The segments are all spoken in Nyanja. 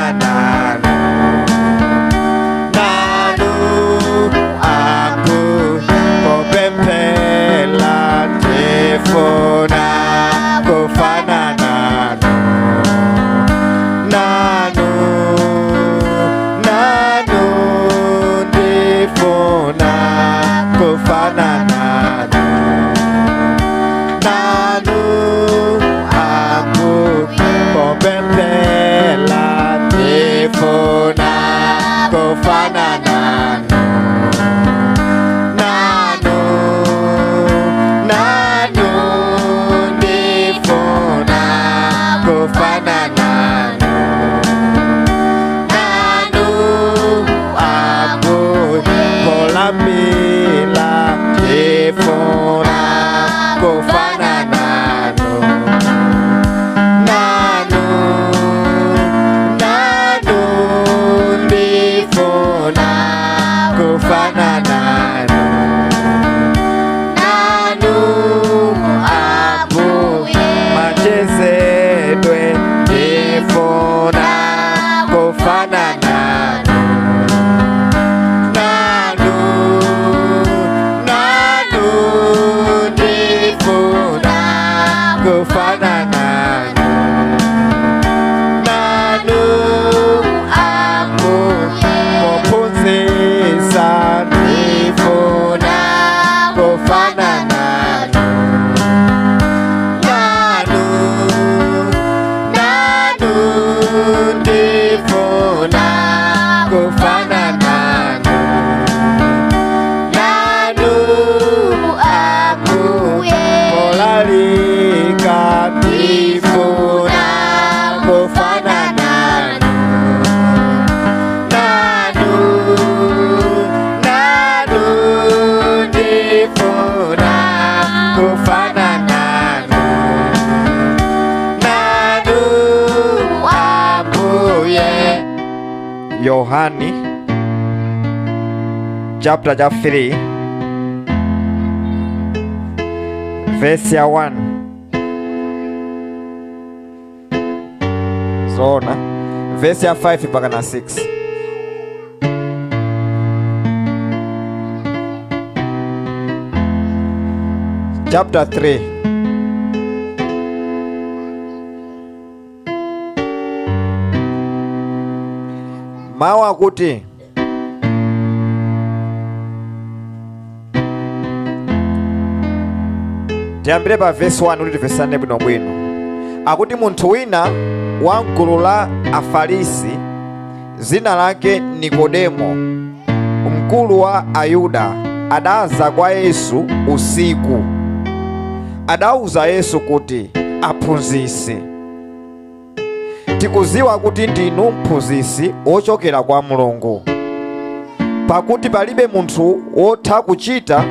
kufana nanu, nanu ambuye popemphera ndifuna kufana nanu, nanu, nanu ndifuna kufana nanu, nanu ambuye popemphera ndifuna kufana nanu, nanu, nanu ndifuna kufana nanu, nanu ambuye polambira ndifuna kufana nanu, nanu, nanu ndifuna kufana nanu, nanu ambuye machezedwe ndifuna kufana nanu, nanu, nanu ndifuna kufana nanu, nanu ambuye pophunzitsa ndifuna kufana nanu, nanu, nanu ndifuna kufana nanu, nanu ambuye polalika ndifuna kufana nanu, nanu, nanu ndifuna kufana nanu, nanu ambuye. Yohani chapter cha 3 verse ya 1 zona verse ya 5 mpaka na 6. Chapter 3 mawu akuti tiyambire pa verse 1 kuti timvesane bwinobwino. Akuti munthu wina wa mgulu la Afarisi zina lake Nikodemo, mkulu wa Ayuda, adaza kwa Yesu usiku. Adauza Yesu kuti, aphunzitsi, tikuziwa kuti ndinu mphunzitsi wochokera kwa Mulungu, pakuti palibe munthu wotha kuchita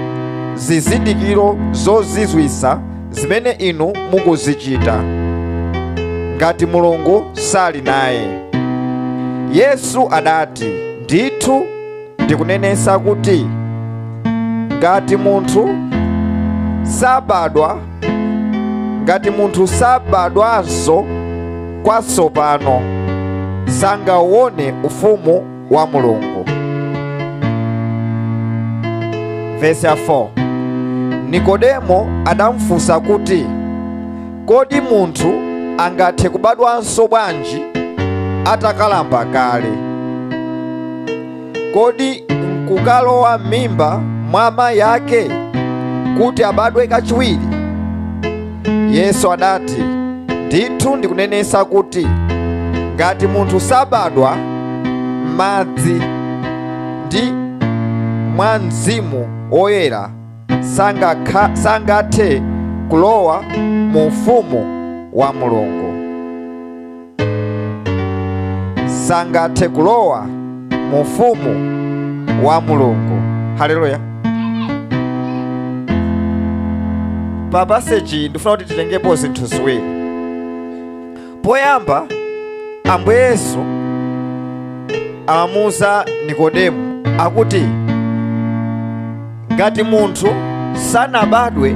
zizindikiro zozizwitsa zimene inu mukuzichita ngati Mulungu sali naye. Yesu adati, ndithu ndikunenetsa kuti ngati munthu sabadwa, ngati munthu sabadwanso kwatsopano sangawone ufumu wa Mulungu. Verse ya 4. Nikodemo adamufunsa kuti, kodi munthu angathe kubadwanso bwanji atakalamba kale? Kodi nkukalowa m'mimba mwa amayi ake kuti abadwe kachiwiri? Yesu adati, ndithu ndikunenetsa kuti ngati munthu sabadwa m'madzi ndi mwa Mzimu Woyera sangathe kulowa mu ufumu wa Mulungu. Sangathe kulowa mu ufumu wa Mulungu. Haleluya. Pa passage ndifuna kuti titengepo zinthu ziwiri. Poyamba, Ambuye Yesu amamuuza Nikodemo akuti ngati munthu sanabadwe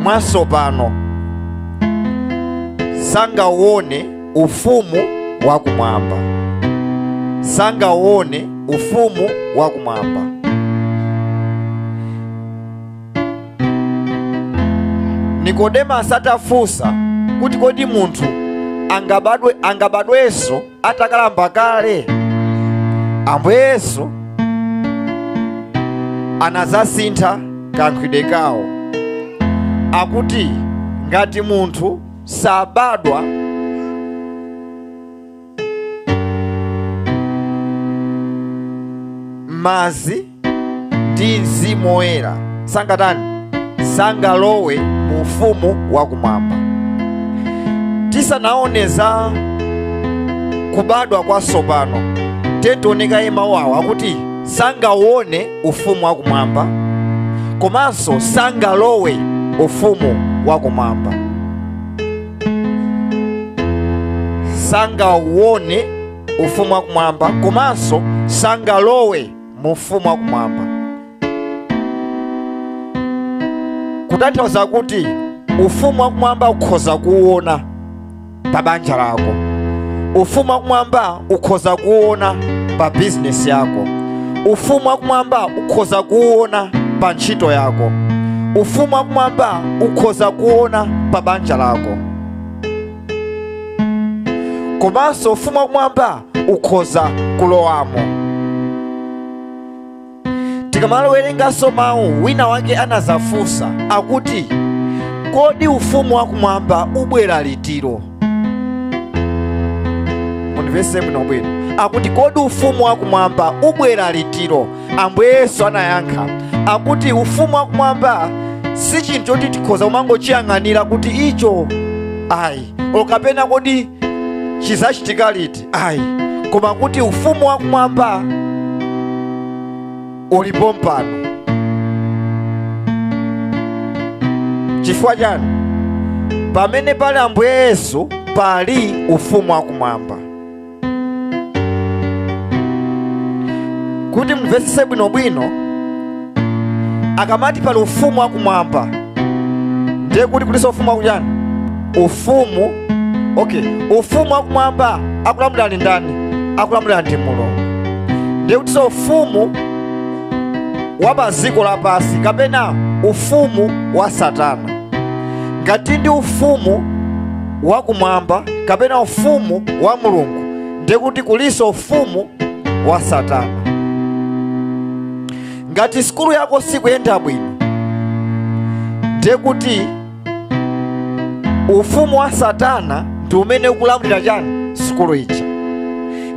mwatsopano sangawone ufumu wakumwamba. sangawone ufumu wakumwamba. Nikodema asatafunsa kuti kodi munthu angabadwenso atakalamba kale, Ambuye Yesu anazasintha kankhwide kawo. Akuti ngati munthu sabadwa mazi ndi Mzimu Woyera, sangatani, sangalowe mu ufumu wakumwamba. Tisanaone za kubadwa kwa tsopano, tentioneka mawu awo akuti sangaone ufumu wakumwamba komanso sangalowe ufumu wakumwamba. Sangauone ufumu wakumwamba komanso sangalowe mu ufumu wakumwamba. Kutanthauza kuti ufumu wakumwamba ukhoza kuona pa banja lako, ufumu wakumwamba ukhoza kuona pa bizinesi yako, ufumu wakumwamba ukhoza kuona pa ntchito yako, ufumu wakumwamba ukhoza kuona pa banja lako, komanso ufumu wakumwamba ukhoza kulowamo. Tikamalowerenganso mawu, wina wake anazafunsa akuti kodi ufumu wakumwamba ubwera litiro? Mundimvetse bwinobwino. Akuti kodi ufumu wakumwamba ubwera litiro? Ambuye Yesu anayankha akuti ufumu wakumwamba si chinthu choti tikhoza kumangochiyang'anira kuti icho ayi, okapena kodi chizachitika liti ayi, koma kuti ufumu wakumwamba ulipo mpano. Chifukwa chani? Pamene pali Ambuye Yesu pali ufumu wakumwamba. Kuti mumvetsetse bwinobwino, akamati pali ufumu wakumwamba ndiye kuti kuliso ufumu wakuchani? Ufumu, okay, ufumu wakumwamba akulamulira ndi ndani? Akulamulira ndi Mulungu. Ndiye kutinso ufumu wa pa dziko lapansi kapena ufumu wa Satana. Ngati ndi ufumu wakumwamba kapena ufumu wa Mulungu, ndiye kuti kuliso ufumu wa Satana. Ngati sukulu yako sikuyenda bwino, ndiye kuti ufumu wa Satana ndi umene ukulamulira chani? Sukulu ija.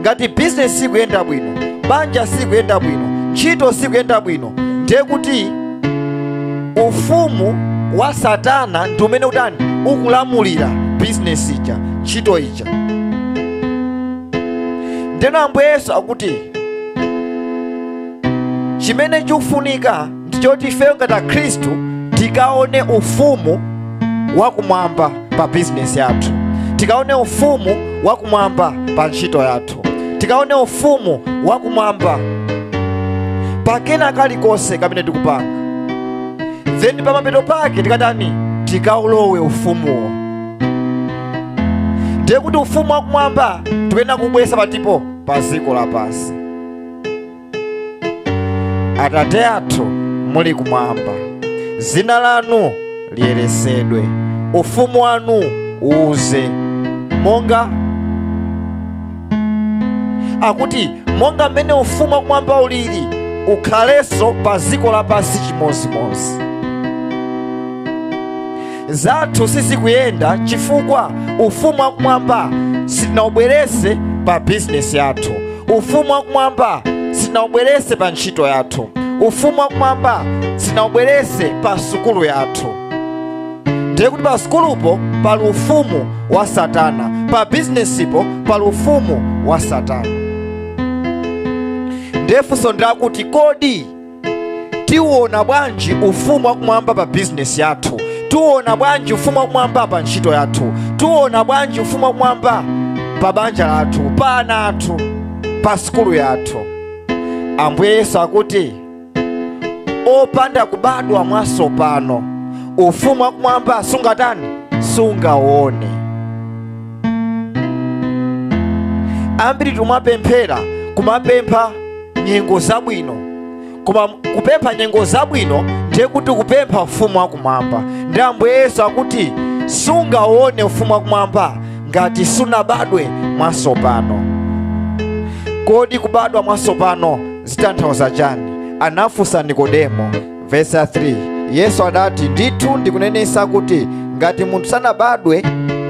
Ngati bizinesi sikuyenda bwino, banja sikuyenda bwino, ntchito sikuyenda bwino, ndiye kuti ufumu wa Satana ndi umene utani? Ukulamulira bizinesi ija, ntchito ija. Ndeno Ambuye Yesu akuti chimene chikufunika ndi choti ifeyo ngati Akhristu tikaone ufumu wakumwamba pa bizinesi yathu, tikaone ufumu wakumwamba pa ntchito yathu, tikaone ufumu wakumwamba pakena kalikonse kamene tikupanga. Then pamapeto pake tikatani? Tikaulowe ufumuwo. Ndiye kuti ufumu wakumwamba tikuyenera kubweza patipo pa dziko lapansi. Atate athu muli kumwamba, dzina lanu liyeresedwe, ufumu wanu uze, monga akuti monga mmene ufumu wakumwamba ulili ukhalenso pa dziko lapansi chimodzimodzi. Zathu sizikuyenda chifukwa ufumu wakumwamba sitinawubwerese pa bizinesi yathu, ufumu wakumwamba sitinawubwerese pa ntchito yathu, ufumu wakumwamba sitinawubwerese pa sukulu yathu. Ndiye kuti pa sukulupo pali ufumu wa Satana, pa bizinesipo pali ufumu wa Satana. Ndiye funso ndilakuti kodi tiwona bwanji ufumu wakumwamba pa bizinesi yathu? Tiwona bwanji ufumu wakumwamba pa ntchito yathu? Tiwona bwanji ufumu wakumwamba pa banja lathu, pa ana athu, pa sukulu yathu? Ambuye Yesu akuti opanda kubadwa mwatsopano ufumu wakumwamba sungatani? Sungaone. Ambiri tumapemphera Kumapempha nyengo zabwino. Koma kupempha nyengo zabwino ndiye kuti kupempha ufumu wakumwamba. Ndi Ambuye Yesu akuti sungaone ufumu wakumwamba ngati sunabadwe mwatsopano. Kodi kubadwa mwatsopano zitanthauza chani? Anafunsa Nikodemo. Verse 3, Yesu adati, ndithu ndikunenesa kuti ngati munthu sanabadwe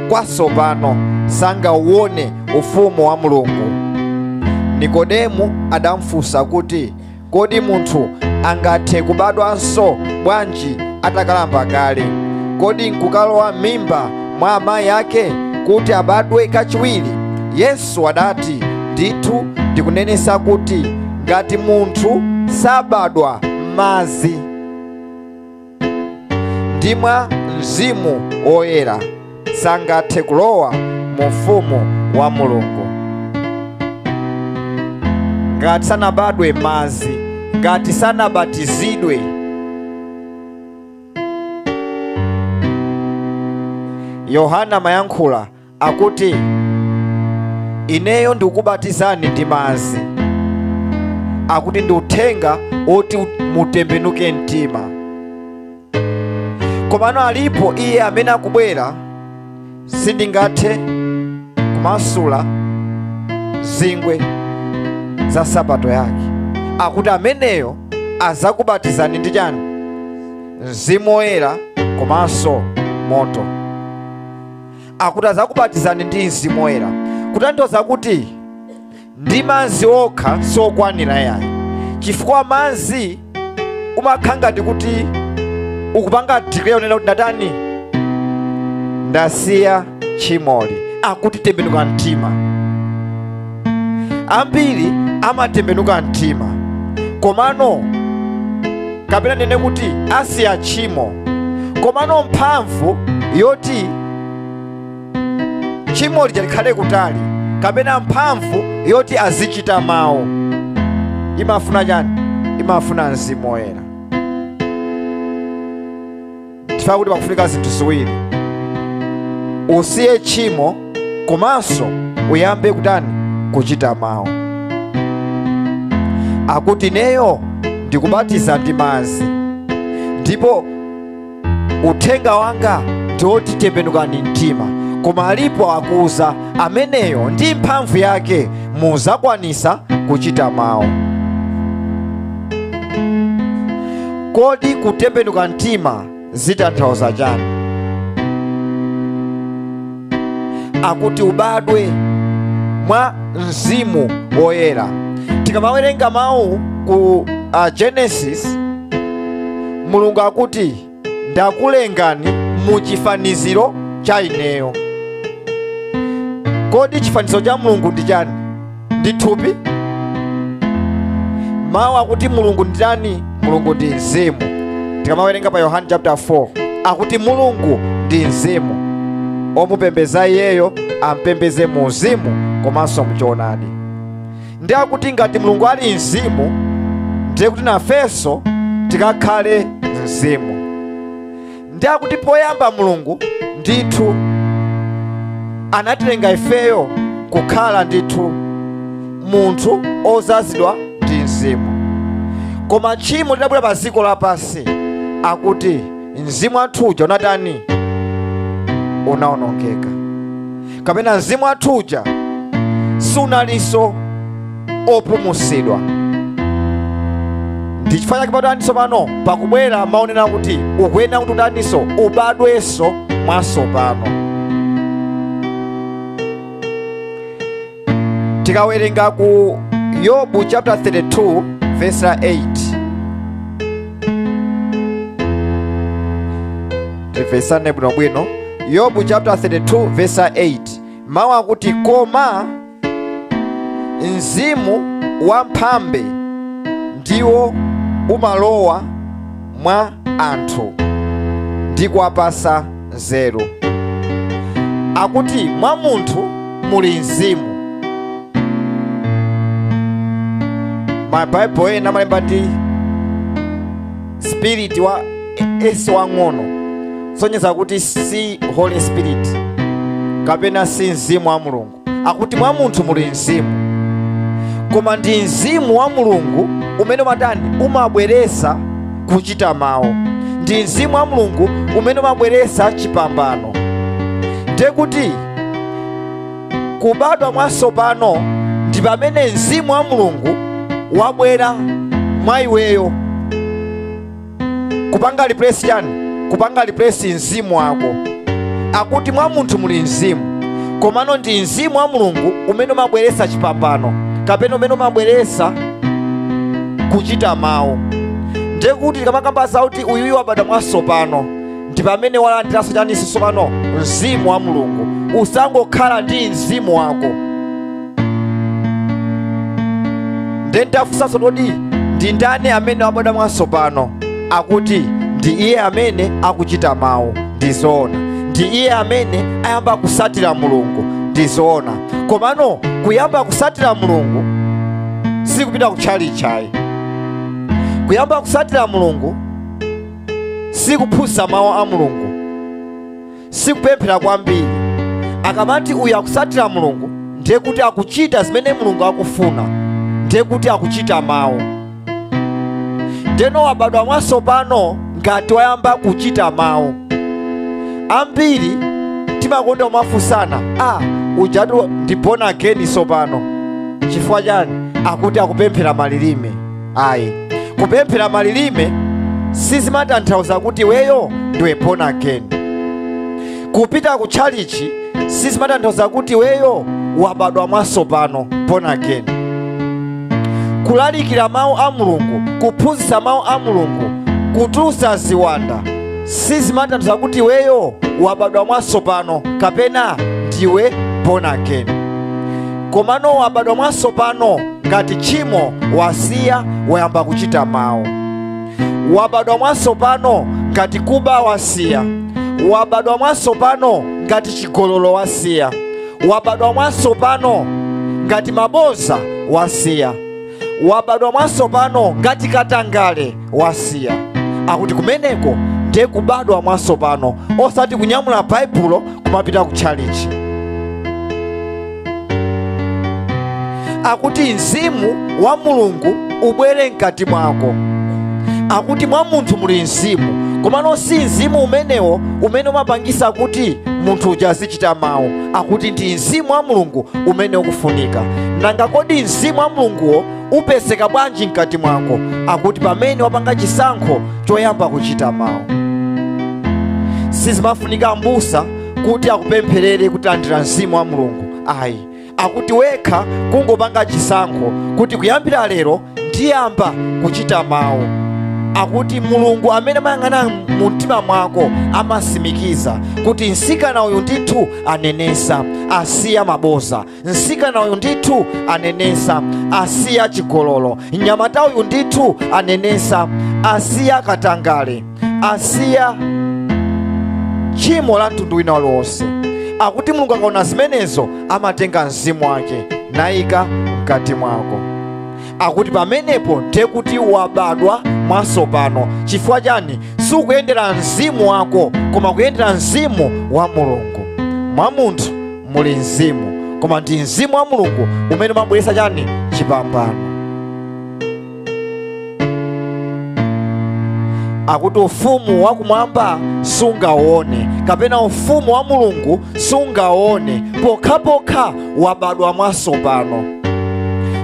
kwatsopano sangauone ufumu wa Mulungu. Nikodemo adamfunsa kuti, kodi munthu angathe kubadwanso bwanji atakalamba kale? Kodi nkukalowa m'mimba mwa amayi ake kuti abadwe kachiwiri? Yesu adati, ndithu ndikunenesa kuti ngati munthu sabadwa m'madzi ndi mwa Mzimu Woyera sangathe kulowa mu ufumu wa Mulungu. Ngati sanabadwe madzi, ngati sanabatizidwe. Yohana mayankhula akuti ineyo ndikubatizani ndi madzi, akuti ndi uthenga oti mutembenuke mtima. Komano alipo iye amene akubwera, sindingathe kumasula zingwe za sapato yake. Akuti ameneyo azakubatizani ndi chani? Mzimu Woyera komanso moto. Akuti azakubatizani ndi Mzimu Woyera, kutanthauza kuti ndi madzi okha sokwanira yayi, chifukwa madzi umakhala ngati kuti ukupanga declare unena kuti ndatani, ndasiya tchimoli. Akuti tembenuka mtima. Ambiri amatembenuka mtima, komano kapena nene kuti asiya tchimo, komano mphamvu yoti tchimo lija likhale kutali, kapena mphamvu yoti azichita mawu, imafuna chani? Imafuna Mzimu Woyera. Chifukwa kuti pakufunika zinthu ziwiri: usiye tchimo komanso uyambe kutani? Kuchita mawu. Akuti ineyo ndikubatiza ndi madzi, ndipo uthenga wanga ndiwoti tembenukani mtima, koma alipo akuza ameneyo ndi mphamvu yake muzakwanisa kuchita mawu. Kodi kutembenuka mtima zitanthauza chani? Akuti ubadwe mwa Mzimu Woyera. Tikamawerenga mawu ku Genesis, Mulungu akuti ndakulengani mu chifaniziro cha ineyo. Kodi chifaniziro cha Mulungu ndi chani? Ndi thupi? Mawu akuti Mulungu ndi chani? Mulungu ndi mzimu. Tikamawerenga pa Yohane chapter 4, akuti Mulungu ndi mzimu, omupembeza iyeyo ampembeze mu mzimu komanso mchoonadi. Ndi akuti ngati Mulungu ali mzimu, ndiye kuti nafenso tikakhale mzimu. Ndi akuti poyamba Mulungu ndithu anatilenga ifeyo kukhala ndithu munthu ozazidwa ndi mzimu, koma tchimo lidabwera pa dziko lapansi, akuti mzimu wathu uja unatani? Unawonongeka. Kapena mzimu wathu uja sunalinso opulumutsidwa. Ndi chifukwa chake pataninso pano pakubwera maonera kuti ukuyenera kuti utaninso ubadwenso mwatsopano. Tikawerenga ku Yobu chapter 32 verse 8, timvesane bwinobwino. Yobu chapter 32 verse 8, mawu akuti koma mzimu wamphambe ndiwo umalowa mwa anthu ndi kuwapasa nzeru. Akuti mwa munthu muli mzimu. Ma Bible ena amalemba ndi spirit wa S wang'ono, sonyeza kuti si Holy Spirit kapena si mzimu wa Mulungu. Akuti mwa munthu muli mzimu, Koma ndi mzimu wa Mulungu umene umatani? Umabweresa kuchita mawu. Ndi mzimu wa Mulungu umene umabweresa chipambano. Ndiye kuti kubadwa mwatsopano ndi pamene mzimu wa Mulungu wabwera mwa iweyo kupanga replace chani? Kupanga replace mzimu wako. Akuti mwa munthu muli mzimu, komano ndi mzimu wa Mulungu umene umabweresa chipambano kapena umene umabweresa kuchita mawu. Ndiye kuti tikamakamba kuti uyuyu wabadwa mwatsopano ndi pamene walandiranso chani tsopano? Mzimu wa Mulungu. Usangokhala ndi mzimu wako. Ndiye ndafunsanso kodi ndi ndani amene wabadwa mwatsopano? Akuti ndi iye amene akuchita mawu. Ndi zoona. Ndi iye amene ayamba kusatira Mulungu. Ndi zoona. Komano kuyamba kusatira Mulungu sikupita kutchalitchi. Kuyamba kusatira Mulungu sikuphunzitsa mawu a Mulungu, sikupemphera kwambiri. Akamati uyu akusatira Mulungu ndiye kuti akuchita zimene Mulungu akufuna, ndiye kuti akuchita mawu. Ndeno wabadwa mwatsopano ngati wayamba kuchita mawu. Ambiri timakonda kumafunsana, ujatu ndi born again tsopano. Chifukwa chani? Akuti akupemphera malilime. Ayi, kupemphera malilime sizimatanthauza kuti iweyo ndiwe born again. Kupita ku tchalitchi sizimatanthauza kuti iweyo wabadwa mwatsopano, born again. Kulalikira mawu a Mulungu, kuphunzitsa mawu a Mulungu, kutulutsa ziwanda sizimatanthauza kuti iweyo wabadwa mwatsopano kapena ndiwe born again. Komano wabadwa mwatsopano ngati tchimo wasiya, wayamba kuchita mawu. Wabadwa mwatsopano ngati kuba wasiya. Wabadwa mwatsopano ngati chigololo wasiya. Wabadwa mwatsopano ngati maboza wasiya. Wabadwa mwatsopano ngati katangale wasiya. Akuti kumeneko ndiye kubadwa mwatsopano, osati kunyamula Baibulo kumapita kutchalitchi. Akuti mzimu wa Mulungu ubwere mkati mwako. Akuti mwa munthu muli mzimu, komano si mzimu umenewo umene umapangisa kuti munthu uja azichita mawu. Akuti ndi mzimu wa Mulungu umene ukufunika. Nanga kodi mzimu wa Mulunguwo upezeka bwanji mkati mwako? Akuti pamene wapanga chisankho choyamba kuchita mawu. Sizimafunika mbusa kuti akupempherere kuti landira mzimu wa Mulungu. Ayi, akuti wekha kungopanga chisankho kuti kuyambira lero ndiyamba kuchita mawu. Akuti Mulungu amene amayang'ana mu mtima mwako amasimikiza kuti msikana uyu ndithu anenesa, asiya maboza. Msikana uyu ndithu anenesa, asiya chigololo. Mnyamata uyu ndithu anenesa, asiya katangale, asiya tchimo la mtundu wina uliwonse. Akuti Mulungu akaona zimenezo amatenga mzimu wake nayika mkati mwako. Akuti pamenepo ndiye kuti wabadwa mwatsopano. Chifukwa chani? Sukuyendera mzimu wako, koma kuyendera mzimu wa Mulungu. Mwa munthu muli mzimu, koma ndi mzimu wa Mulungu umene umabweretsa chani? Chipambano. Akuti ufumu wakumwamba sungaone, kapena ufumu wa Mulungu sungaone pokhapokha wabadwa mwatsopano.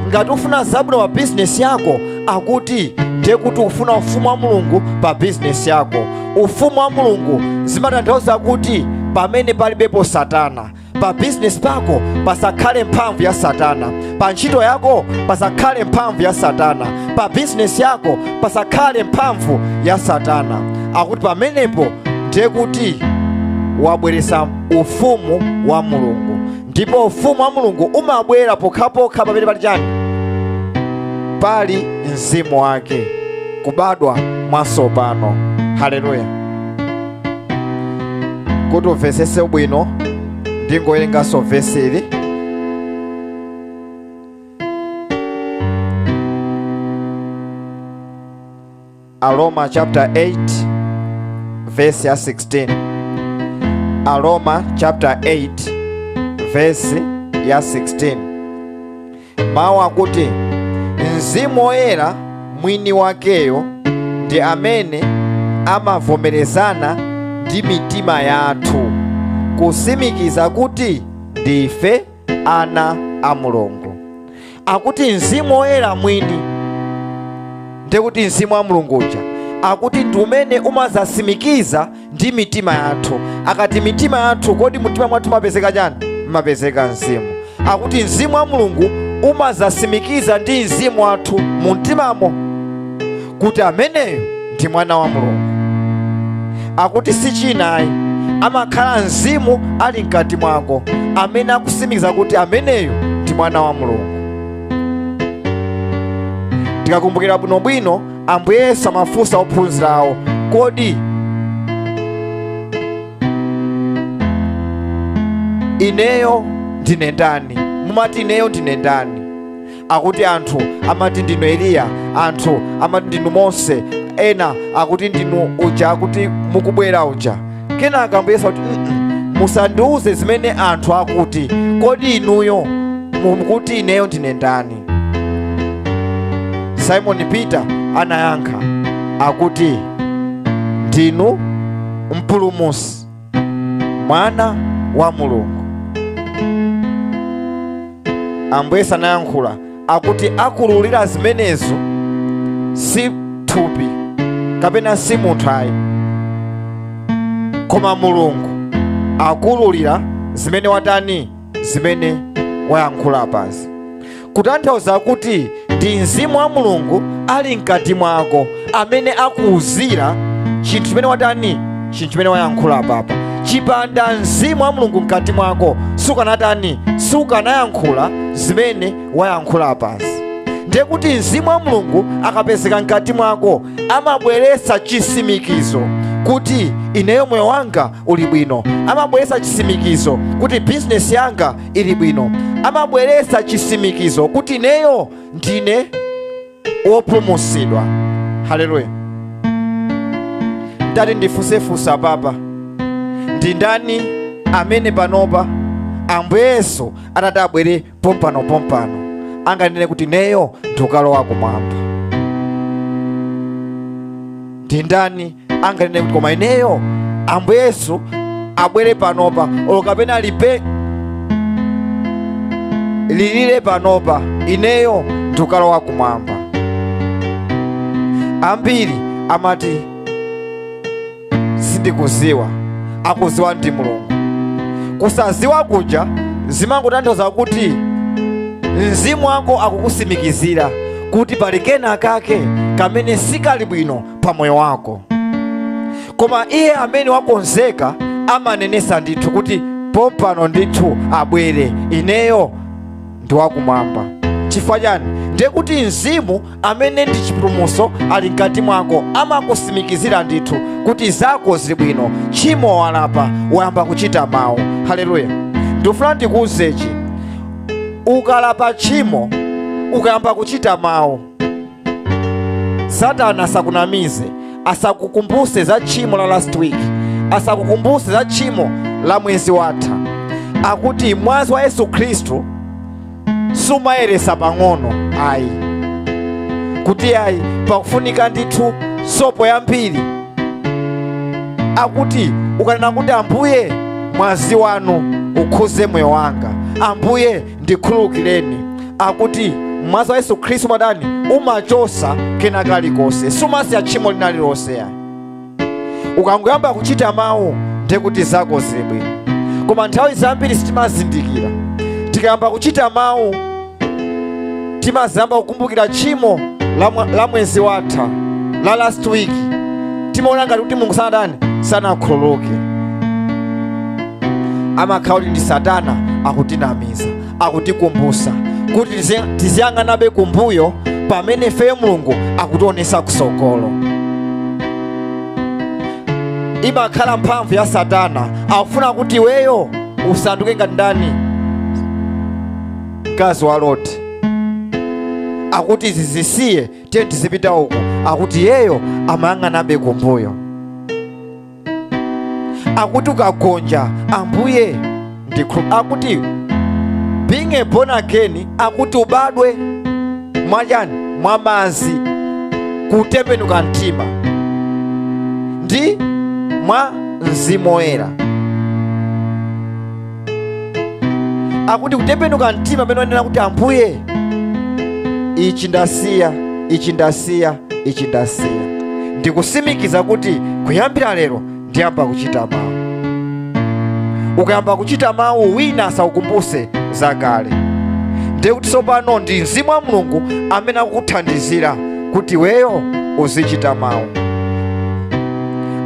Ngati ufuna zabwino pa bizinesi yako, akuti ndiye kuti ufuna ufumu wa Mulungu pa bizinesi yako. Ufumu wa Mulungu zimatanthauza kuti pamene palibepo Satana, pa bizinesi pako pasakhale mphamvu ya Satana, pa ntchito yako pasakhale mphamvu ya Satana, pa bizinesi yako pasakhale mphamvu ya Satana. Akuti pamenepo ndiye kuti wabweretsa ufumu wa Mulungu. Ndipo ufumu wa Mulungu umabwera pokhapokha pamene pali chani? Pali mzimu wake, kubadwa mwatsopano. Haleluya. Kuti umvetsetse bwino ndingowerenganso vesi ili. Aroma chapter 8 verse ya 16. Aroma chapter 8 verse ya 16. Mawu akuti Mzimu Woyera mwini wakeyo ndi amene amavomerezana ndi mitima yathu kusimikiza kuti ndife ana a Mulungu. Akuti Mzimu Woyera mwini, ndikuti Mzimu wa Mulungu uja, akuti ndi umene umazasimikiza ndi mitima yathu. Akati mitima yathu, kodi mtima mwathu mapezeka chani? Mapezeka mzimu. Akuti Mzimu wa Mulungu umazasimikiza ndi mzimu wathu mu mtimamo kuti ameneyo ndi mwana wa Mulungu. Akuti si chinayi, amakhala mzimu ali mkati mwako amene akusimikiza kuti ameneyo ndi mwana wa Mulungu. Tikakumbukira bwinobwino, Ambuye Yesu amafunsa ophunzira awo, kodi ineyo ndine ndani? Mumati ineyo ndine ndani? Akuti anthu amati ndinu Eliya, anthu amati ndinu Mose, ena akuti ndinu uja, akuti mukubwera uja. Kenaka Ambuye Yesu akuti musandiuze zimene anthu akuti, kodi inuyo mukuti ineyo ndine ndani? Simon Peter anayankha akuti ndinu Mpulumutsi, mwana wa Mulungu. Ambuye Yesu anayankhula akuti akululira zimenezo si thupi kapena si munthu ayi, koma Mulungu akululira zimene watani, zimene wayankhula pansi. Kutanthauza kuti ndi Mzimu wa Mulungu ali mkati mwako amene akuwuzira chinthu chimene watani, chinthu chimene wayankhula papa. Chipanda Mzimu wa Mulungu mkati mwako sukanatani, sukanayankhula zimene wayankhula pansi. Ndiye kuti Mzimu wa Mulungu akapezeka mkati mwako amabweretsa chisimikizo kuti ineyo moyo wanga uli bwino, amabweretsa chisimikizo kuti bizinesi yanga ili bwino, amabweretsa chisimikizo kuti ineyo ndine wopulumutsidwa. Haleluya. Ndati ndifunsefunsa papa, ndi ndani amene panopa Ambuye Yesu atati abwere pompano pompano anganene kuti ineyo ndikukalowa kumwamba? Ndi ndani anganene kuti koma ineyo Ambuye Yesu abwere panopa, olo kapena lipe lilire panopa, ineyo ndikukalowa kumwamba? Ambiri amati sindikuziwa, akuziwa ndi Mulungu. Kusaziwa kuja zimangotanthauza kuti mzimu wako akukusimikizira kuti pali kena kake kamene sikali bwino pa moyo wako. Koma iye amene wakonzeka amanenesa ndithu kuti pompano ndithu abwere, ineyo ndi wakumwamba. Chifukwa chani? Ndiye kuti mzimu amene ndi chipulumutso ali mkati mwako amakusimikizira ndithu kuti zako zili bwino, tchimo walapa, wayamba kuchita mawu. Haleluya. Ndikufuna ndikuwuzechi, ukalapa tchimo ukayamba kuchita mawu, Satana asakunamize, asakukumbuse za tchimo la last week, asakukumbuse za tchimo la mwezi watha. Akuti mwazi wa Yesu Khristu sumayeresa pang'ono ayi, kuti ayi pakufunika ndithu sopo yambiri. Akuti ukanena kuti Ambuye mwazi wanu ukhuze moyo wanga, Ambuye ndikhululukireni, akuti mwazi wa Yesu Khristu madani umachosa kena kalikonse, sumasiya tchimo lina lililonse ayi. Ukangoyamba kuchita mawu ndiye kuti zako zili bwino. Koma nthawi zambiri sitimazindikira, tikayamba kuchita mawu timazamba kukumbukira tchimo la mwezi watha, la last week. Timaona ngati kuti Mulungu sanatani, sanakhululuke. Amakhala kuti ndi Satana akutinamiza, akutikumbusa kuti tiziyang'anabe kumbuyo pamene ifeyo Mulungu akutionesa kusogolo. Imakhala mphamvu ya Satana, akufuna kuti iweyo usanduke ngati ndani? Mkazi wa Loti. Akuti izi zisiye, tiye tizipita uku. Akuti iyeyo amayang'anabe kumbuyo. Akuti ukagonja, Ambuye akuti Being a born again akuti ubadwe mwachani? Mwa madzi, kutembenuka mtima, ndi mwa Mzimu Woyera. Akuti kutembenuka mtima pamene wanena kuti Ambuye, ichi ndasiya, ichi ndasiya, ichi ndasiya, ndikusimikiza kuti kuyambira lero ndiyamba kuchita mawu. Ukayamba kuchita mawu, wina asakukumbuse zakale. Ndiye kuti tsopano ndi Mzimu wa Mulungu amene akukuthandizira kuti iweyo uzichita mawu.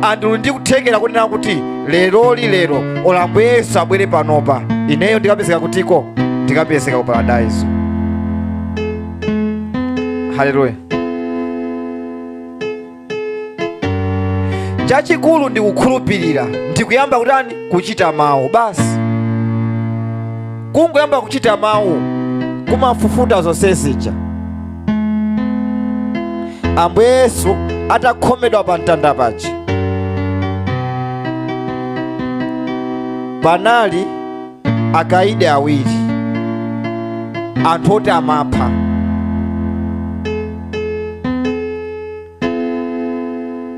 Anthu ndi kuthekera kunena kuti leroli lero olo Ambuye Yesu abwere panopa, ineyo ndikapezeka kutiko? Ndikapezeka ku paradaiso. Haleluya. Chachikulu ndi kukhulupirira, ndi kuyamba kutani? Kuchita mawu basi. Kungoyamba kuchita mawu kumafufuta zonse zija. Ambuye Yesu atakhomedwa pa mtanda paja, panali akaidi awiri, anthu oti amapha.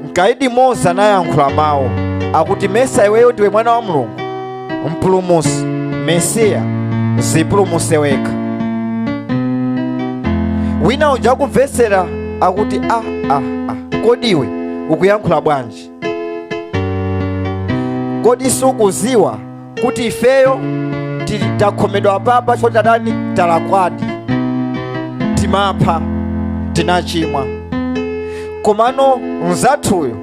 Mkaidi mmodzi anayankhula mawu akuti, mesa iweyo ndiwe mwana wa Mulungu, mpulumutsi, Mesiya, zipulumutse wekha. Wina uja akumvetsera akuti, ah, ah, ah, kodi iwe ukuyankhula bwanji? Kodi sukuziwa kuti ifeyo takhomedwa apapa choti tatani? Talakwadi, timapha, tinachimwa. Komano mzathuyo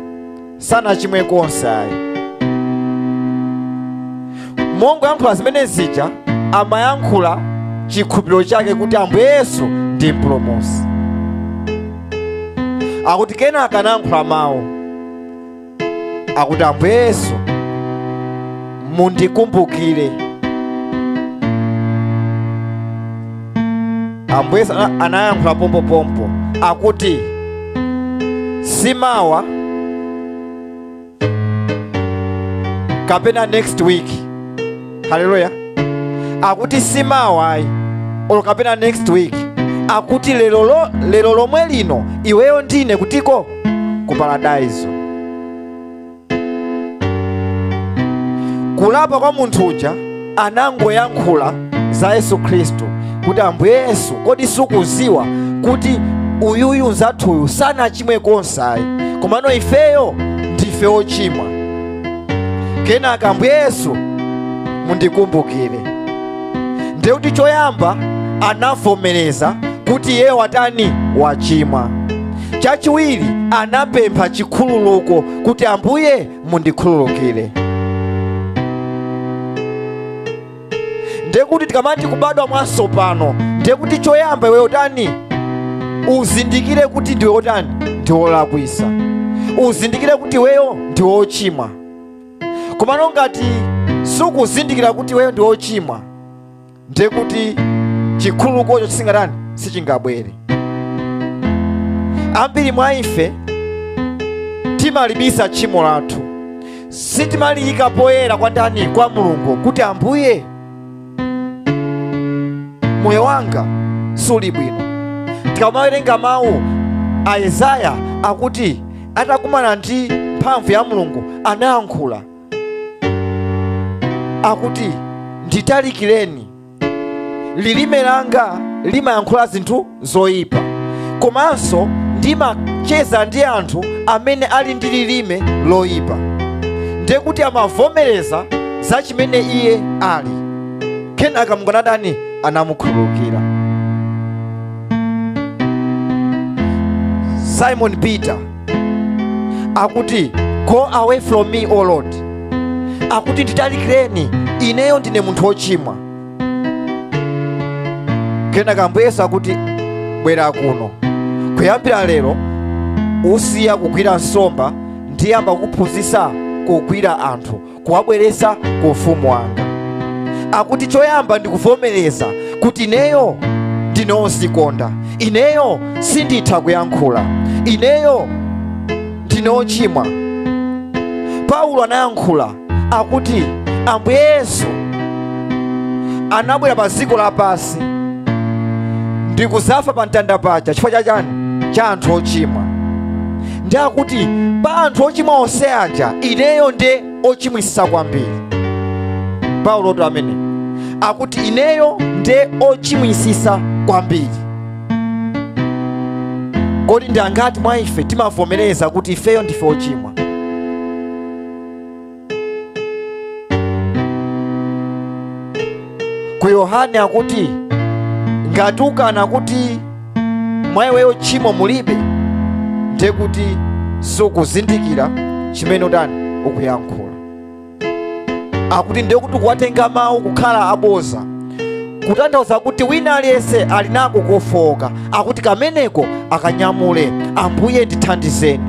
sanachimwe konse ayi. Mongoyankhula zimene zija, amayankhula chikhulupiriro chake kuti Ambuye Yesu ndi mpulumutsi. Akuti kenaka anayankhula mawu akuti, Ambuye Yesu mundikumbukire. Ambuye Yesu anayankhula pompopompo akuti, simawa kapena next week. Haleluya. Akuti simawa ayi olo kapena next week, akuti lero lomwe lino iweyo ndine kutiko? Ku paradaiso. Kulapa kwa munthu uja, anangoyankhula za Yesu Khristu kuti, Ambuye Yesu, kodi sukuziwa kuti uyuyu mzathuyu sanachimwe konse ayi, komano ifeyo ndife ochimwa. Kenaka Ambuye Yesu mundikumbukire. Ndiye kuti choyamba anavomereza kuti iye watani? Wachimwa. Chachiwiri anapempha chikhululuko kuti Ambuye mundikhululukire. Ndiye kuti tikamati kubadwa mwatsopano, ndiye kuti choyamba iwe utani? Uzindikire kuti ndiwe otani? Ndiwe wolakwisa. Uzindikire kuti iweyo ndiwe wochimwa. Komano ngati sukuzindikira kuti iweyo ndiwe wochimwa, ndiye kuti chikhululukocho chisingatani? Sichingabwere. Ambiri mwa ife timalibisa tchimo lathu, sitimaliyika poyera kwa ndani? Kwa Mulungu, kuti Ambuye, moyo wanga suli bwino. Tikamawerenga mawu a Yesaya akuti atakumana ndi mphamvu ya Mulungu anayankhula akuti, nditalikireni, lilime langa limayankhula zinthu zoyipa, komanso ndimacheza ndi anthu amene ali ndi lilime loyipa. Ndiye kuti amavomereza za chimene iye ali. Kenaka Mulungu anatani? Anamukhululukira. Simon Peter akuti, go away from me, O Lord, akuti nditalikireni, ineyo ndine munthu wochimwa. Kenaka Ambuye Yesu akuti, bwera kuno, kuyambira lero usiya kugwira nsomba, ndiyamba kukuphunzitsa kugwira anthu, kuwabweretsa ku ufumu wanga. Akuti choyamba ndikuvomereza kuti ineyo ndine wodzikonda, ineyo sinditha kuyankhula, ineyo ndine wochimwa. Paulo anayankhula akuti, Ambuye Yesu Anabwera pa dziko lapansi ndi kuzafa pa mtanda paja chifukwa cha chani? Cha anthu ochimwa. Ndi akuti pa anthu ochimwa onse aja, ineyo nde ochimwisa kwambiri. Paulo to amene akuti ineyo nde ochimwisisa kwambiri. Kodi ndi angati mwa ife timavomereza kuti ifeyo ndife ochimwa? Ku Yohane akuti ngati ukana kuti mwa iweyo tchimo mulibe, ndiye kuti sukuzindikira chimene utani ukuyankhula. Akuti ndiye kuti kuwatenga mawu kukhala aboza, kutanthauza kuti wina aliyense ali nako kofowoka. Akuti kameneko akanyamule, Ambuye ndithandizeni.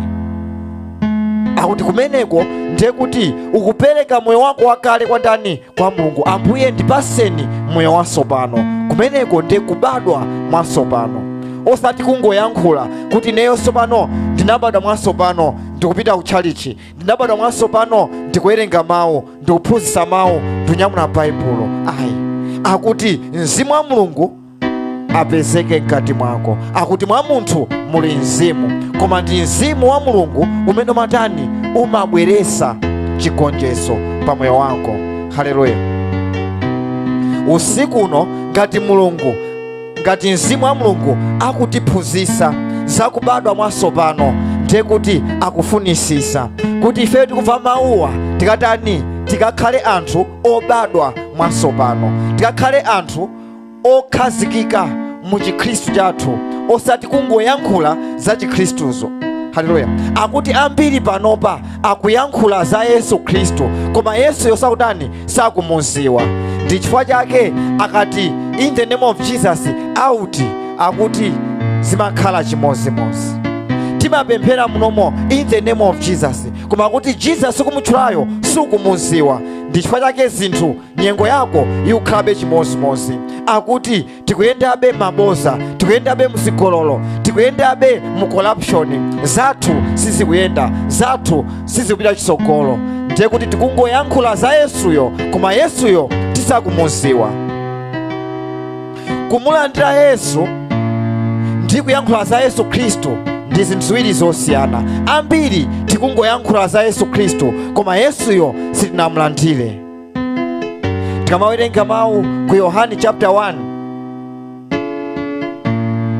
Akuti kumeneko ndiye kuti ukupereka moyo wako wakale kwa ndani? Kwa Mulungu. Ambuye ndipaseni moyo watsopano. Kumeneko ndiye kubadwa mwatsopano, osati kungoyankhula kuti ineyo tsopano ndinabadwa mwatsopano, ndikupita kutchalichi, ndinabadwa mwatsopano, ndikuwerenga mawu, ndikuphunzitsa mawu, ndikunyamula Baibulo. Ayi, akuti mzimu wa Mulungu apezeke mkati mwako. Akuti mwa munthu muli mzimu, koma ndi mzimu wa Mulungu umene umatani? Umabweresa chigonjetso pa moyo wako. Haleluya. Usiku uno ngati Mulungu, ngati mzimu wa Mulungu akutiphunzitsa zakubadwa mwatsopano, ndiye kuti akufunisisa kuti ife tikumva mawuwa tikatani? Tikakhale anthu obadwa mwatsopano, tikakhale anthu okhazikika mu chikhristu chathu, osati kungoyankhula za chikhristuzo. Haleluya. Akuti ambiri panopa akuyankhula za Yesu Khristu, koma Yesuyo sakutani? Sakumuziwa. Ndi chifukwa chake akati in the name of Jesus out, akuti zimakhala chimozimozi. Timapemphera munomo in the name of Jesus, koma kuti Jesus kumutchulayo sukumuziwa. Ndi chifukwa chake zinthu nyengo yako ikukhalabe chimozimozi. Akuti tikuyendabe maboza, tikuyendabe mzigololo, tikuyendabe mu corruption, zathu sizikuyenda, zathu sizikupita chitsogolo. Ndiye kuti tikungoyankhula za Yesuyo, koma Yesuyo tisakumuziwa. Kumulandira Yesu ndi kuyankhula za Yesu Khristu ndi zinthu ziwiri zosiyana. Ambiri tikungoyankhula za Yesu Khristu, koma Yesuyo sitinamulandire. Tikamawerenga mawu ku Yohane chapter 1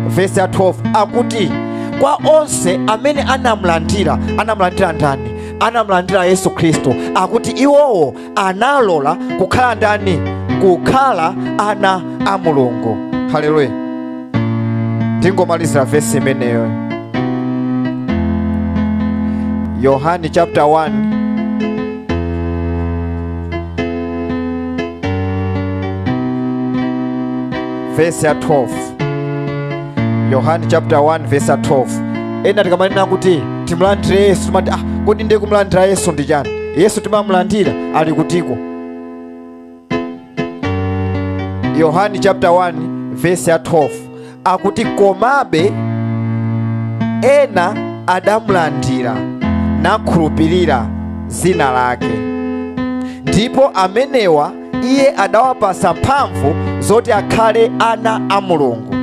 verse ya 12, akuti kwa onse amene anamulandira, anamulandira ndani? Anamulandira Yesu Khristu. Akuti iwowo analola kukhala ndani? Kukhala ana a Mulungu. Haleluya. Ndingomalizira verse imeneyo, Yohane chapter 1 verse ya 12. Yohane chapter 1 verse ya 12. Ena tikamanena kuti timulandire Yesu, timati kodi ndiye kumulandira Yesu ndi chani? Yesu timamulandira ali kutiko? Yohane chapter 1 verse ya 12 akuti komabe ena adamulandira nakhulupirira zina lake, ndipo amenewa iye adawapasa mphamvu zoti akhale ana a Mulungu.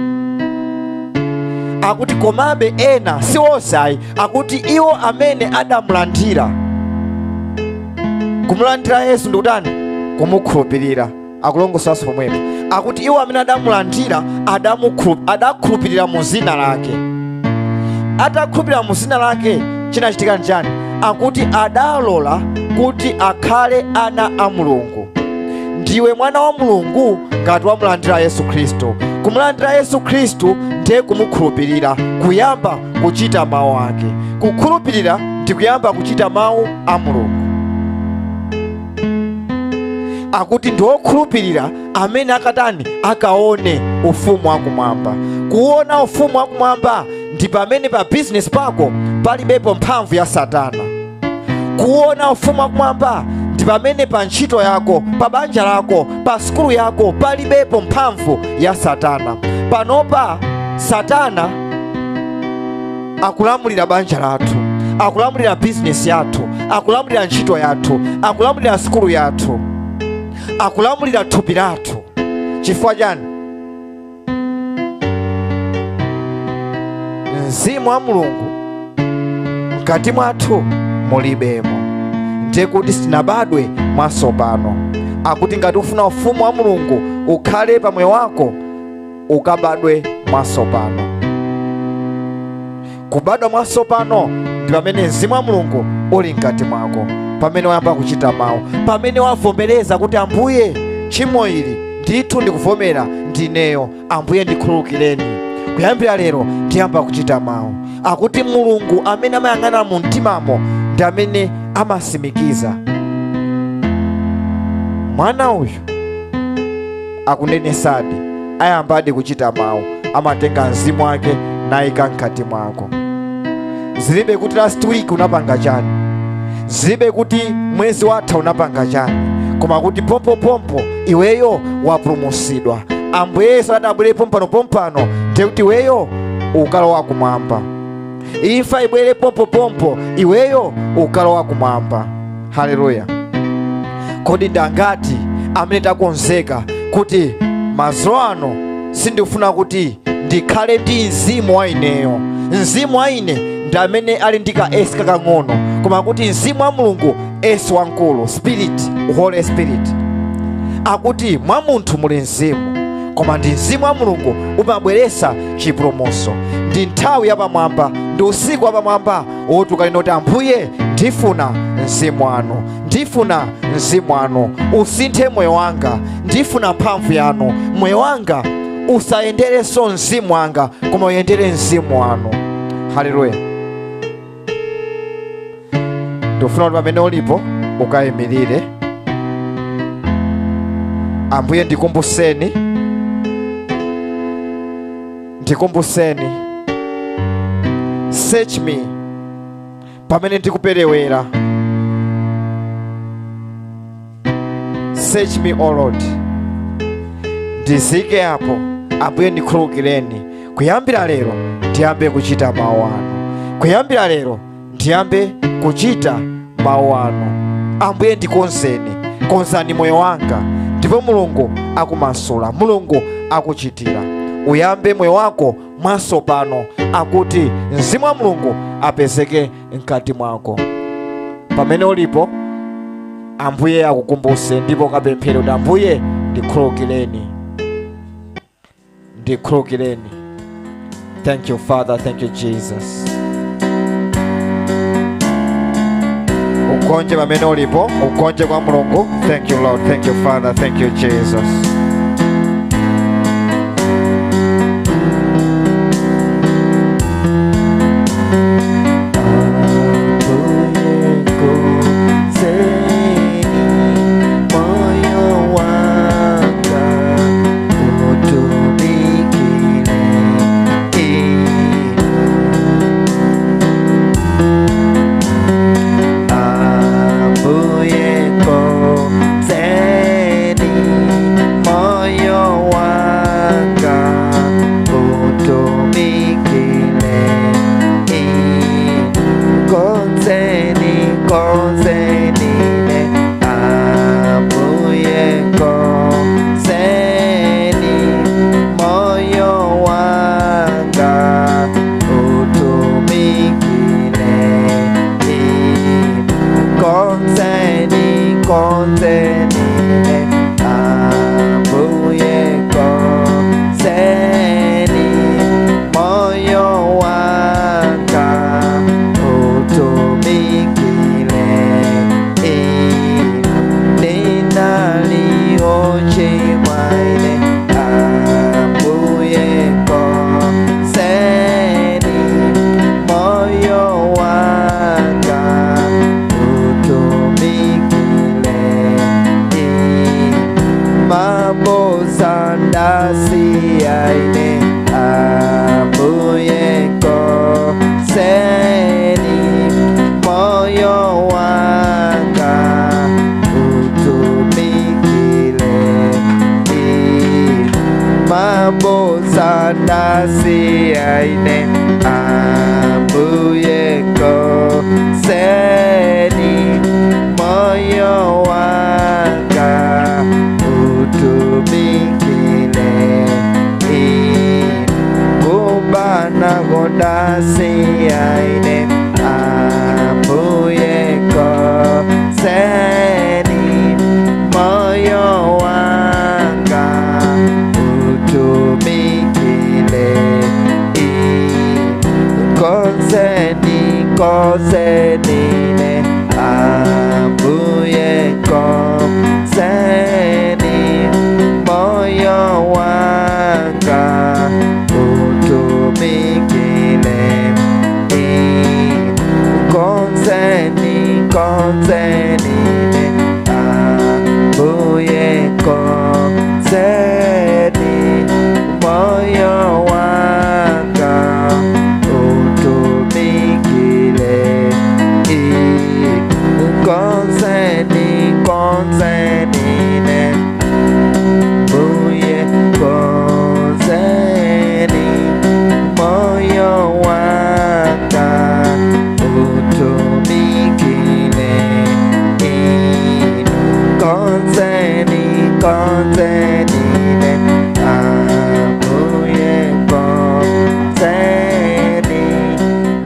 Akuti komabe ena, si onse ayi, akuti iwo amene adamulandira. Kumulandira Yesu ndikutani? Kumukhulupirira. Akulongosolanso pomwepo akuti iwo amene adamulandira adakhulupirira mu zina lake. Atakhulupirira mu zina lake, chinachitika nchani? Akuti adalola kuti akhale ana a Mulungu. Ndiwe mwana wa Mulungu ngati wamulandira Yesu Khristu. Kumulandira Yesu Khristu ndiye kumukhulupirira, kuyamba kuchita mawu ake. Kukhulupirira ndi kuyamba kuchita mawu a Mulungu. Akuti ndi okhulupirira amene akatani? Akaone ufumu wakumwamba. Kuona ufumu wakumwamba ndi pamene pa business pako palibepo mphamvu ya Satana. Kuona ufumu wakumwamba ndi pamene pa ntchito yako, pa banja lako, pa sukulu yako palibepo mphamvu ya Satana. Panopa Satana akulamulira banja lathu, akulamulira bizinesi yathu, akulamulira ntchito yathu, akulamulira sukulu yathu, akulamulira thupi lathu. Chifukwa chani? Mzimu wa Mulungu mkati mwathu mulibemo, ndiye kuti sitinabadwe mwatsopano. Akuti ngati ufuna ufumu wa Mulungu ukhale pa moyo wako, ukabadwe mwatsopano. Kubadwa mwatsopano ndi pamene mzimu wa Mulungu uli mkati mwako, pamene wayamba kuchita mawu, pamene wavomereza kuti Ambuye, tchimo ili ndithu ndikuvomera ndineyo, Ambuye ndikhululukireni, kuyambira lero ndiyamba kuchita mawu. Akuti Mulungu amene amayang'ana mu mtimamo ndi amene amasimikiza mwana uyu akunenesadi, ayambadi kuchita mawu, amatenga mzimu wake nayika mkati mwako. Zilibe kuti last week unapanga chani, zilibe kuti mwezi watha unapanga chani, koma kuti pompopompo iweyo wapulumutsidwa. Ambuye Yesu adabwere pompano, ndiye kuti iweyo ukalowa kumwamba. Imfa ibwere pompopompo, iweyo ukalowa kumwamba. Haleluya. Kodi ndangati amene takonzeka kuti madzulo ano sindikufuna kuti ndikhale ndi mzimu wa ineyo? Mzimu wa ine ndi amene ali ndi ka S kakang'ono, koma kuti mzimu wa Mulungu S wamkulu, Spirit, Holy Spirit. Akuti mwa munthu muli mzimu, koma ndi mzimu wa Mulungu umabweretsa chipulumutso. Ndi nthawi yapamwamba, ndi usiku wapamwamba woti ukanena kuti Ambuye, ndifuna mzimu wanu, ndifuna mzimu wanu usinthe moyo wanga, ndifuna mphamvu yanu, moyo wanga usayenderenso mzimu wanga, koma uyendere mzimu wanu. Haleluya. Ndikufuna kuti pamene ulipo ukayimirire. Ambuye ndikumbuseni, ndikumbuseni, search me pamene ndikuperewera. Search me, O Lord. Ndizike apo, Ambuye ndikhululukireni. Kuyambira lero ndiyambe kuchita mawu anu, kuyambira lero ndiyambe kuchita mawu anu. Ambuye ndikonzeni, konzani moyo wanga. Ndipo Mulungu akumasula, Mulungu akuchitira. Uyambe moyo wako mwatsopano, akuti mzimu wa Mulungu apezeke mkati mwako. Pamene ulipo, Ambuye akukumbuse, ndipo ukapemphere kuti Ambuye ndikhululukireni, ndikhululukireni. Thank you Father, thank you Jesus. Ugonje pamene ulipo, ugonje kwa Mulungu. Thank you Lord, thank you Father, thank you Jesus. zako ndasiya ine Ambuye konzeni moyo wanga utumikile konzeni konzeni ne Ambuye konzeni moyo wanga utumikile konzeni konzeni ne Ambuye konzeni moyo wanga utumikile konzeni konzeni ne Ambuye konzeni moyo wanga utumikile konzeni konzeni ne Ambuye konzeni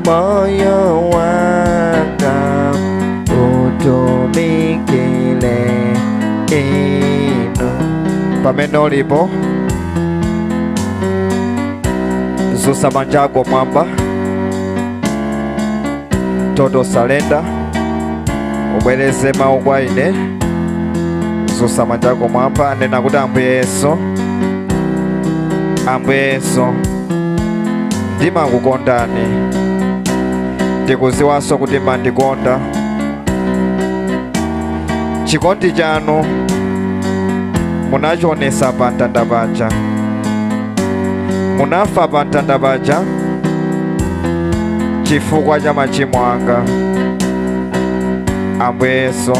moyo wanga utumikile inu. Pamene ulipo zusa manja ako mwamba, toto salenda, ubwereze mawu kwa ine. Zusa manja ako mwamba, nena kuti Ambuye Yesu, Ambuye Yesu, ndimakukondani, ndikuziwanso kuti mandikonda. Chikondi chanu munachionesa pa mtanda paja, munafa pa mtanda paja chifukwa cha machimo anga. Ambuye Yesu,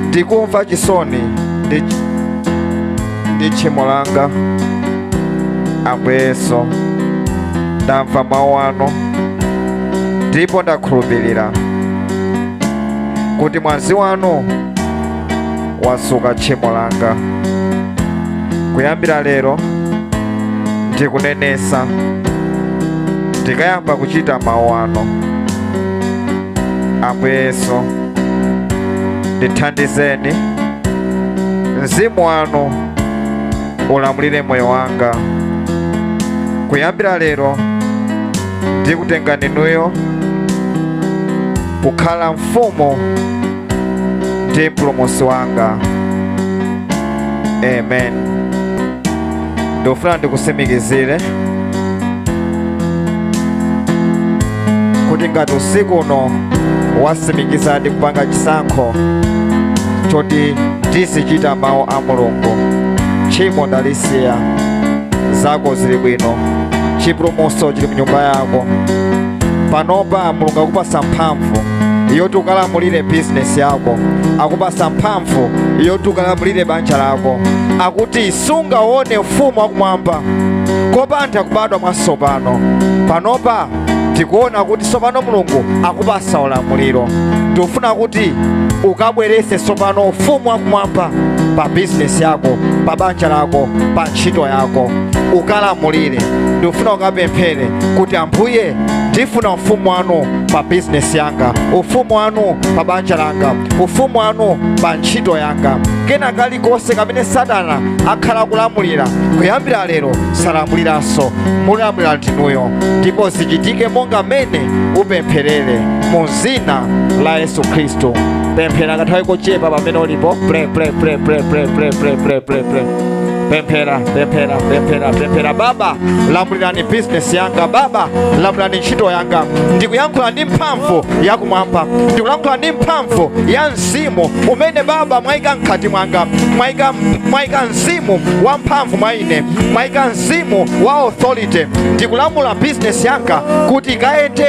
ndikumva chisoni ndi tchimo langa. Ambuye Yesu, ndamva mawu anu ndipo ndakhulupirira kuti mwazi wanu wasuka tchimo langa. Kuyambira lero ndikunenesa, ndikayamba kuchita mawu anu. Ambuye Yesu, ndithandizeni, mzimu wanu ulamulire moyo wanga. Kuyambira lero ndikutenga inuyo kukhala mfumu ndi mpulumutsi wanga. Amen. Ndofuna ndikusimikizire kuti ngati usiku uno wasimikiza ndi kupanga chisankho choti tizichita mawu a Mulungu, tchimo ndalisiya, zako zili bwino, chipulumutso chili mnyumba yako. Panopa Mulungu akupasa mphamvu yoti ukalamulire bizinesi yako, akupasa mphamvu yoti ukalamulire banja lako. Akuti sungaone ufumu wakumwamba kopanda kubadwa mwatsopano. Panopa tikuona kuti tsopano Mulungu akupasa ulamuliro. Tikufuna kuti ukabwerese tsopano ufumu wakumwamba pa bizinesi yako, pa banja lako, pa ntchito yako, ukalamulire. Ndikufuna ukapemphere kuti Ambuye, ndifuna ufumu wanu pa bizinesi yanga, ufumu wanu pa banja langa, ufumu wanu pa ntchito yanga. Kena kalikonse kamene Satana akhala kulamulira, kuyambira lero salamuliranso, mulamulira ndinuyo, ndipo zichitike monga mmene upempherere mu dzina la Yesu Khristu. Pemphera kanthawi kochepa pamene ulipo. Pray, pray, pray, pray, pray, pray, pray, pray, pray, pray. Pemphera, pemphera, pemphera, pemphera. Baba, lamulirani bizinesi yanga. Baba, lamulirani ntchito yanga. Ndikuyankhula ndi mphamvu yakumwamba, ndikuyankhula ndi mphamvu ya mzimu umene Baba mwayika mkati mwanga. Mwayika mzimu wa mphamvu mwa ine, mwayika mzimu wa authority. Ndikulamula bizinesi yanga kuti ikayende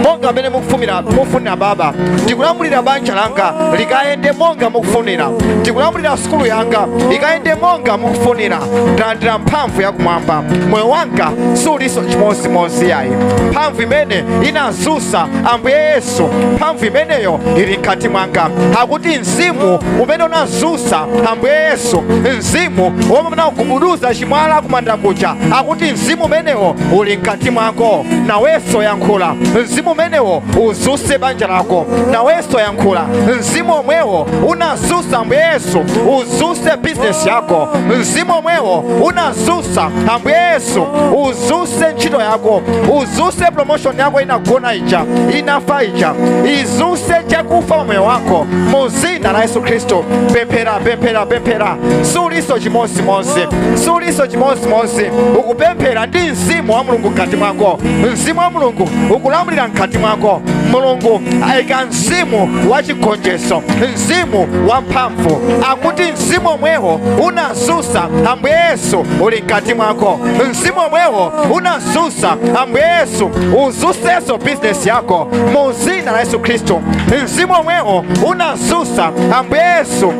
monga mmene mukufunira Baba. Ndikulamulira banja langa likayende monga mukufunira. Ndikulamulira sukulu yanga ikayende monga mukufunira. Ndikuvomera, ndalandira mphamvu yakumwamba. Moyo wanga suliso chimodzimodzi yayi. Mphamvu imene inazutsa Ambuye Yesu, mphamvu imeneyo ili mkati mwanga. Akuti mzimu umene unazutsa Ambuye Yesu, mzimu womwe unagubuduza chimwala kumanda kuja, akuti mzimu umenewo uli mkati mwako. Nawenso yankhula, mzimu umenewo uzuse banja lako. Nawenso yankhula, mzimu omwewo unazutsa Ambuye Yesu uzuse bizinesi yako. Mzimu omwewo unazutsa Ambuye Yesu uzuse ntchito yako, uzuse promotion yako inagona ija, inafa ija, izuse chakufa moyo wako mu zina la Yesu Khristu. Pemphera, pemphera, pemphera. Suliso chimodzimodzi, suliso chimodzimodzi. Ukupemphera ndi mzimu wa Mulungu mkati mwako. Mzimu wa Mulungu ukulamulira mkati mwako. Mulungu ayika mzimu wa chigonjetso, mzimu wa mphamvu. Akuti mzimu omwewo unazutsa Ambuye Yesu uli mkati mwako. Mzimu omwewo unazutsa Ambuye Yesu uzusenso bizinesi yako mu zina la Yesu Khristu. Mzimu omwewo unazutsa Ambuye Yesu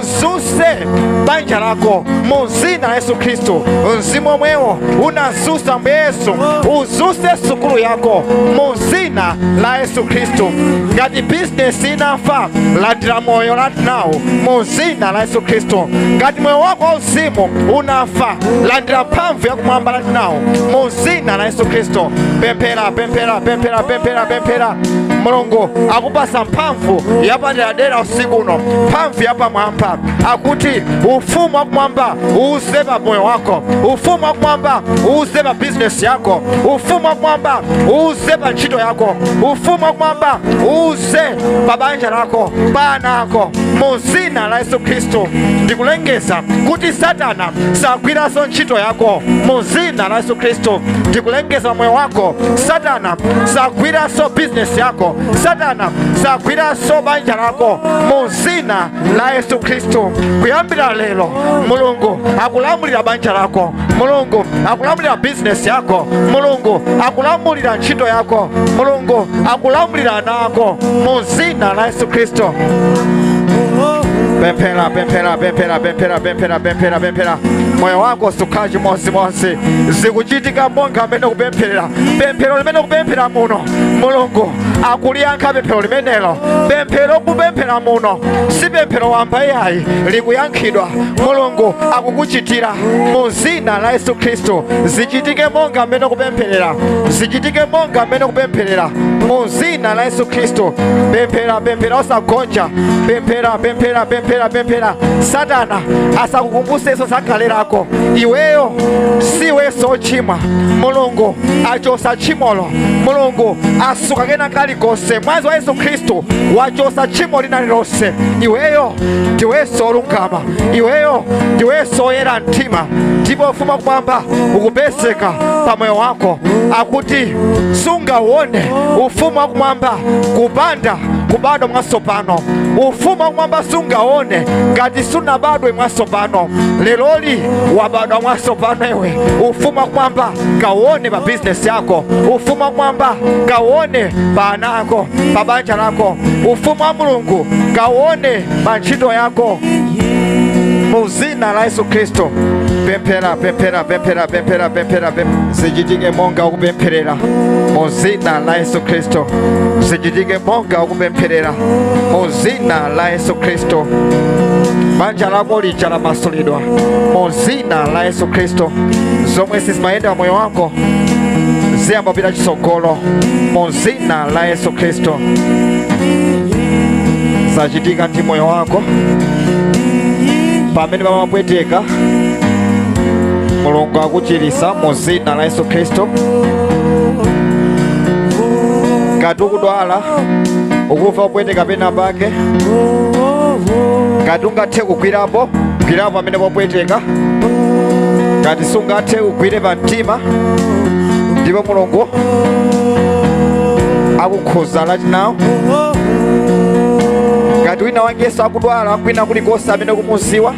uzuse banja lako mu zina la Yesu Khristu. Mzimu omwewo unazutsa Ambuye Yesu uzuse sukulu yako mu zina la Yesu Khristu. Ngati bizinesi inafa, landira moyo right now mu zina la Yesu Khristu. Ngati moyo wako wauzimu unafa, landira mphamvu yakumwamba right now mu zina la Yesu Khristu. Pemphera, pemphera, pemphera, pemphera, pemphera. Mulungu akupasa mphamvu yapaderadera usiku uno, mphamvu yapamwamba. Akuti ufumu wakumwamba uze pa moyo wako, ufumu wakumwamba uze pa bizinesi yako, ufumu wakumwamba uze pa ntchito yako, ufumu wakumwamba uze pa banja lako, pa ana ako mu zina la Yesu Khristu. Ndikulengeza kuti Satana sagwiranso ntchito yako mu zina la Yesu Khristu. Ndikulengeza moyo wako, Satana sagwiranso bizinesi yako, Satana sagwiranso banja lako mu zina la Yesu Khristu. Kuyambira lero Mulungu akulamulira banja lako, Mulungu akulamulira bizinesi yako, Mulungu akulamulira ntchito yako, Mulungu akulamulira ana ako mu zina la Yesu Khristu. Pemphera, pemphera, pemphera, pemphera, pemphera, pemphera, pemphera. Moyo wako sukhala chimodzimodzi. Zikuchitika monga amene kupempherera. Pemphero limene kupemphera muno, Mulungu akuliyankha pemphero limenelo. Pemphero kupemphera muno si pemphero wamba iyayi, likuyankhidwa. Mulungu akukuchitira mu zina la Yesu Khristu. Zichitike monga amene kupempherera, zichitike monga amene kupempherera mu zina la Yesu Khristu. Pemphera, pemphera, osagonja. Pemphera, pemphera, pemphera, pemphera. Satana asakukumbusenso zakale lako. Iweyo siwenso ochimwa. Mulungu achosa tchimolo, Mulungu asuka kena kalikonse. Mwazi wa Yesu Khristu wachosa tchimo lina lilonse. Iweyo ndiwenso olungama, iweyo ndiwenso oyera mtima, ndipo ufumu wakumwamba ukupezeka pa moyo wako. Akuti sungauone ufumu wakumwamba kupanda kubadwa mwatsopano. Ufumu wakumwamba sungaone ngati sunabadwe mwatsopano. Leroli wabadwa mwatsopano iwe. Ufumu wakumwamba kauone pa bizinesi yako, ufumu wakumwamba kauone pa ana ako, pa banja lako. Ufumu wa Mulungu kauone pa ntchito yako mu zina la Yesu Khristu. Pemphera, pemphera, pemphera, pemphera, pemphera, pemphera. Zichitike monga ukupempherera mu zina la Yesu Khristu. Zichitike monga ukupempherera mu zina la Yesu Khristu. Banja lako lija lamasulidwa mu zina la Yesu Khristu. Zomwe sizimayenda moyo wako ziyamba kupita chitsogolo mu zina la Yesu Khristu. Zachitika ndi moyo wako pamene pamapweteka, Mulungu akuchiritsa mu zina la Yesu Khristu. Ngati ukudwala, ukumva kupweteka pena pake, ngati ungathe kugwirapo, gwirapo pamene popweteka. Ngati sungathe, ugwire pa mtima, ndipo Mulungu akukhuza right now. Ngati wina wakenso akudwala kwina kulikonse amene kumuziwa,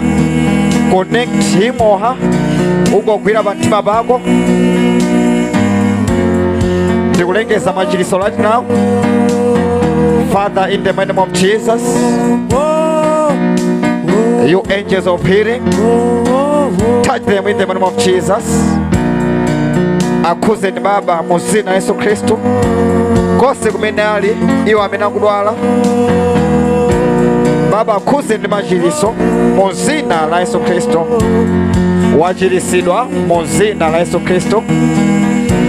connect him or her, ungogwira pa mtima pako. Ndikulengeza machiritso right now. Father, in the name of Jesus, you angels of healing, Touch them in the name of Jesus. Akhuzeni Baba mu zina la Yesu Khristu. Konse kumene ali iwo amene akudwala, Baba, akhuzeni ndi machiriso mu zina la Yesu Khristu. Wachirisidwa mu zina la Yesu Khristu.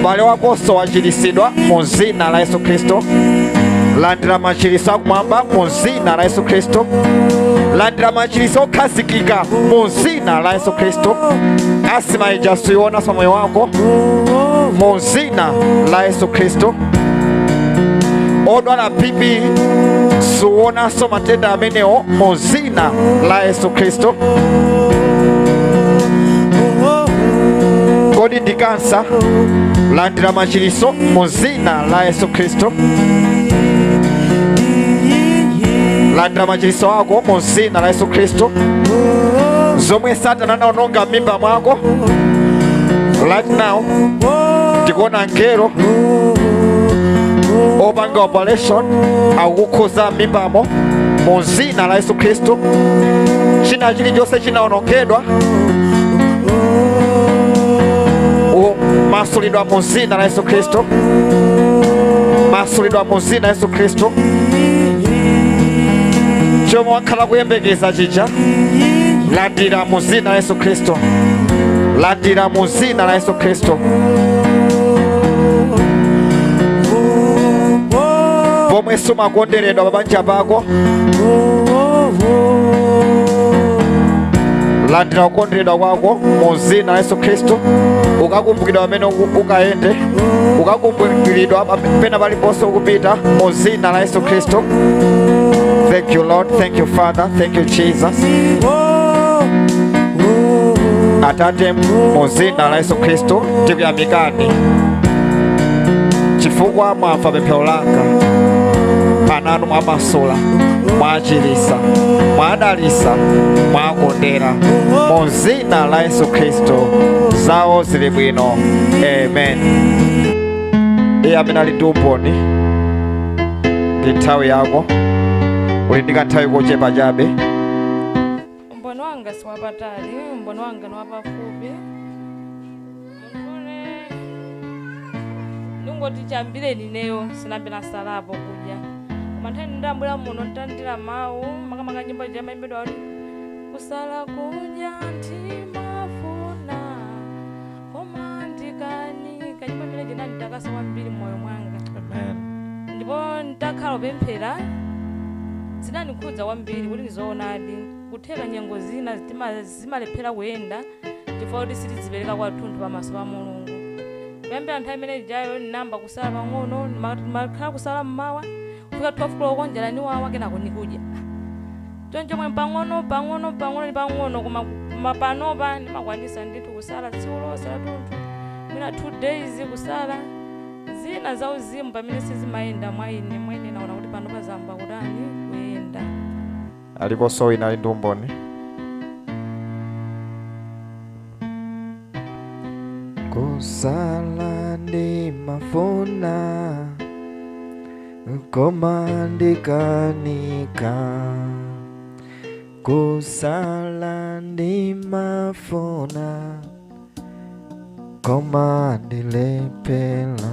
M'bale wakonso wachirisidwa mu zina la Yesu Khristu. Landira machiriso akumwamba mu zina la Yesu Khristu. Landira machiriso okhazikika mu zina la Yesu Khristu. Asima ija suionanso moyo wako mu zina la Yesu Khristu. Odwala BP suonanso matenda amenewo mu zina la Yesu Khristu. Kodi ndi kansa? Landira machiriso mu zina la Yesu Khristu. Landira machiriso ako mu zina la Yesu Khristu. Zomwe Satana anaononga m'mimba mwako, right now ndikuona ngelo opanga operation akukukhuza m'mimbamo mu zina la Yesu Khristu. China chilichonse chinaonongedwa masulidwa mu zina la Yesu Khristu. Masulidwa mu zina la Yesu Khristu. Chomwe wakhala kuyembekeza chija, landira mu zina la Yesu Khristu. Landira mu zina la Yesu Khristu. Pomwe sumakonderedwa pabanja pako, landira kukonderedwa kwako mu zina la Yesu Khristu. Ukakumbukidwa pamene ukayende, ukakumbukiridwa pena paliponse ukupita mu zina la Yesu Khristu. Thank you, Lord. Thank you, Father. Thank you, Jesus. Atate, mu zina la Yesu Khristu tikuyamikani chifukwa mwamva pemphero langa. Pananu mwamasula, mwachilisa, mwadalisa, mwakondera mu zina la Yesu Khristu. Zawo zili bwino. Amen. Iye amene ali ndi umboni, ndi nthawi yako. Uli ndi kanthawi kochepa chabe. Umboni wanga siwapatali, umboni wanga ni wapafupi. Munthu ndingoti chambire nineyo sinapena salapo kudya. Koma nthawi ndambwera muno ntandira mawu makamaka nyimbo jamayimbidwa kuti kusala kudya ntimafuna koma ndikanika. Nyimbo imene ndinanditakasa kwambiri m'moyo mwanga. Amen. Ndipo ntakhala kupemphera zinandikhudza kwambiri kuti ndizoonadi kutheka nyengo zina zimalephera kuyenda chifukwa kuti sitidzipereka kwathunthu pamaso pa Mulungu. Kuyambira nthawi imene ijayo ndinayamba kusala pang'ono, makhala kusala mmawa kufika 12 koloko njala niwawa kenako nikudya. Choncho mwe pang'ono pang'ono pang'ono ndi pang'ono, koma panopa ndimakwanisa ndithu kusala tsiku lonse lathunthu, mwina 2 days kusala. Zina za uzimu pamene sizimayenda mwa ine mwene naona kuti panopa zamba kutani kuyenda. Aliponso wina ali ndi umboni? Kusala ndimafuna koma ndikanika. Kusala ndimafuna koma ndilephera.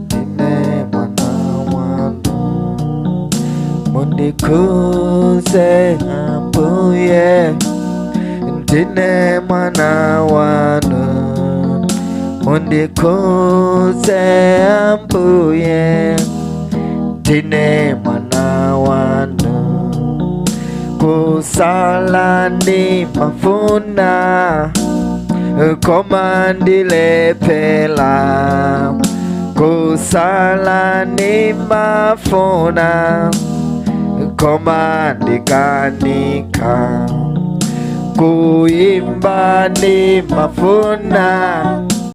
Ndine mwana wanu, mundikuze Ambuye. Ndine mwana wanu, mundikuze Ambuye. Ndine mwana wanu. Kusala ndimafuna koma ndilephera. Kusala ndimafuna koma ndikanika. Kuimba ndimafuna